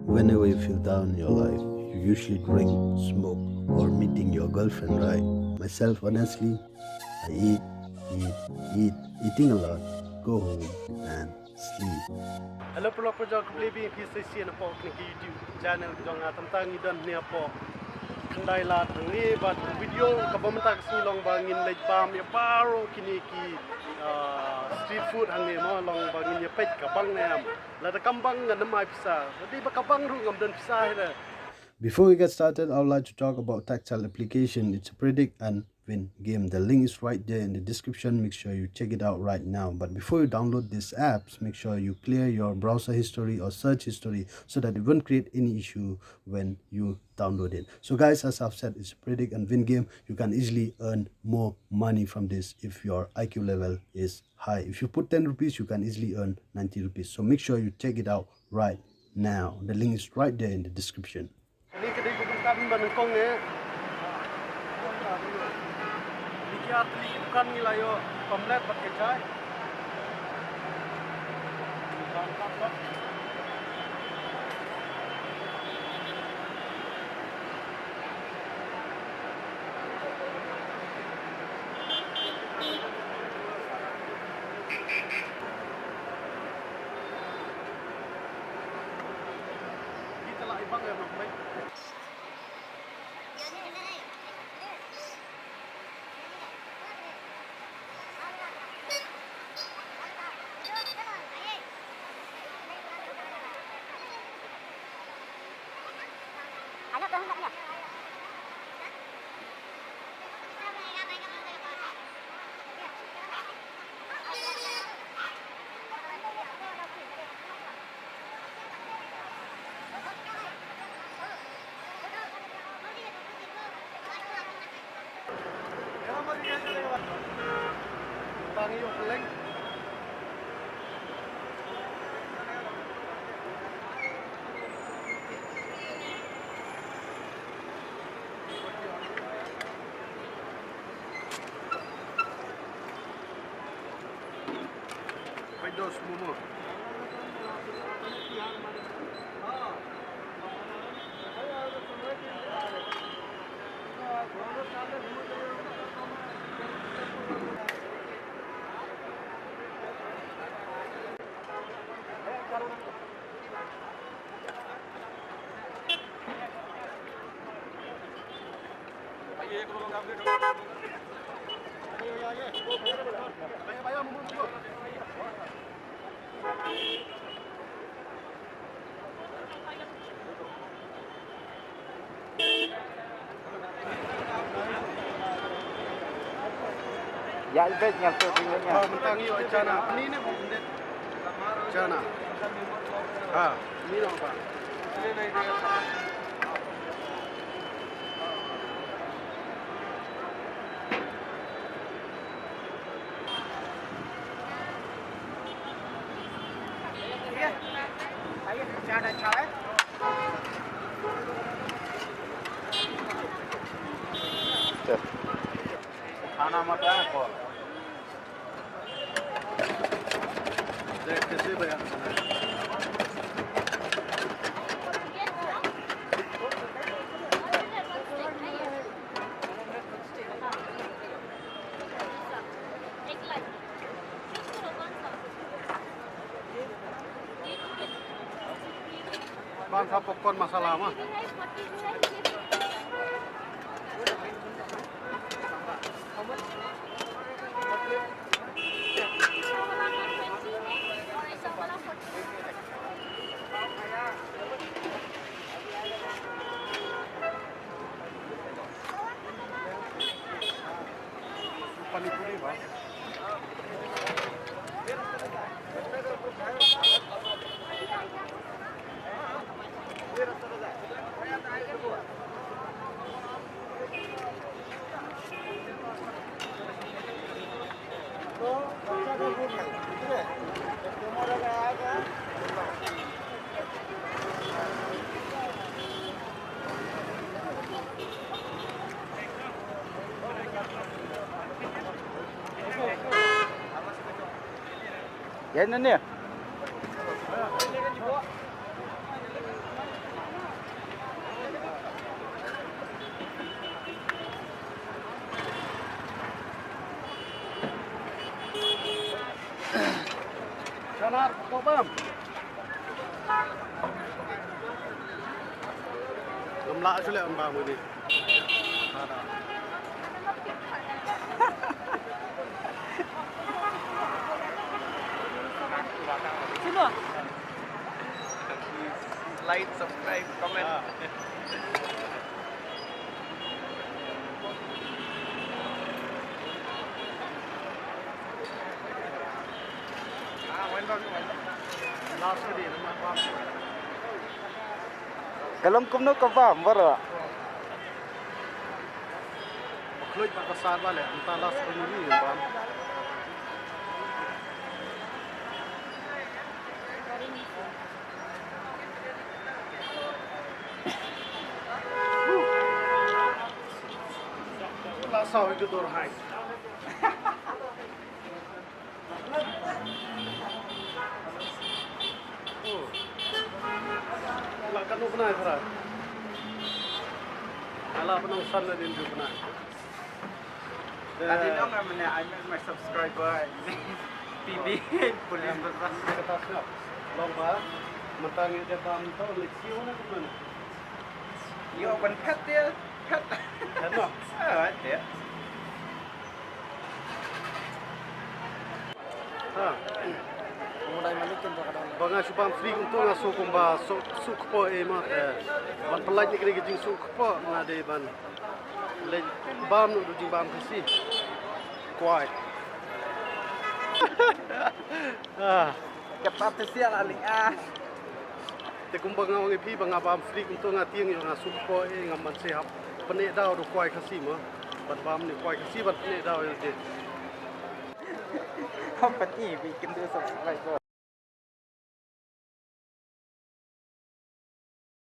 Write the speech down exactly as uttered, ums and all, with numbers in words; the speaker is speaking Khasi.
Whenever you feel down in your life, you usually drink, smoke, or meeting your girlfriend, right? Myself, honestly, I eat, eat, eat, eating a lot, go home, and sleep. Hello, paralok parajor, khublei biang ïa phi sa shisien hapoh kane ka YouTube channel ka jong nga. Tang ngi don hangne hapoh Khyndai Lad hangne bad video kaba mynta ka sngi long ba ngin leit bam ïa baroh kine ki, ah, street food hangne mo, long ba ngin ïa peit ka bang ne em. Lada kam bang ngan ym ai pisa. Lada ba ka bang ruh ngam don pisa hi re. Before we get started, I would like to talk about Tactile application. It's a predict and win game. The link is right there in the description. Make sure you check it out right now. But before you download these apps, make sure you clear your browser history or search history so that it won't create any issue when you download it. So guys, as I've said, it's a predict and win game. You can easily earn more money from this if your I Q level is high. If you put ten rupees, you can easily earn ninety rupees. So make sure you check it out right now. The link is right there in the description. Kane ka dei ka dukan ba nyngkong eh. Ngi ki ar tylli ki dukan ngi la ïoh pamlet bad ka jai. Ïa, i beit nga tu tinggal nya. Oh, mentang ïoh chana. Ni ne bu ndit. Chana. Ha, ni dong pa. खाना मत आया कॉल। देख कैसे बयान सुनाए। Bang sa popcorn masala ma. Yan na niya. Ko bam. Ngam lah shu leh bam ni. Sino? Like, subscribe, comment. Ka long kumno ka bam baroh. Khluit ba ka sar ba leh, mynta last ka muni bam. La saw ïa ka dur hai. La kan u bnai tharai. Ala pynong san la din u bnai. Ati nong am ne, I met my subscriber. P B, Police Bazar. Kata sngap. Long ba mynta ngi dep bam to le chiu na kumno. Yo ban phet te, phet. Phet no. Ah, te. Ha. Ba nga shu bam free kumto nga shu kumba shu, shu kpoh eh ma te. Ban pynlait ïa kane ka jingshu kpoh nga dei ban leit bam noh da u jingbam Khasi. Kwai. Ah. Kata te sia la ling ah. Te kumba nga ong ïa phi ba nga bam free kumto nga tieng ïa nga shu kpoh eh ngam ban seh hap. Pyneh daw da u kwai Khasi ma. Ban bam ne u kwai Khasi ban pyneh daw ïa te. Hap pyneh bi kynduh subscribe.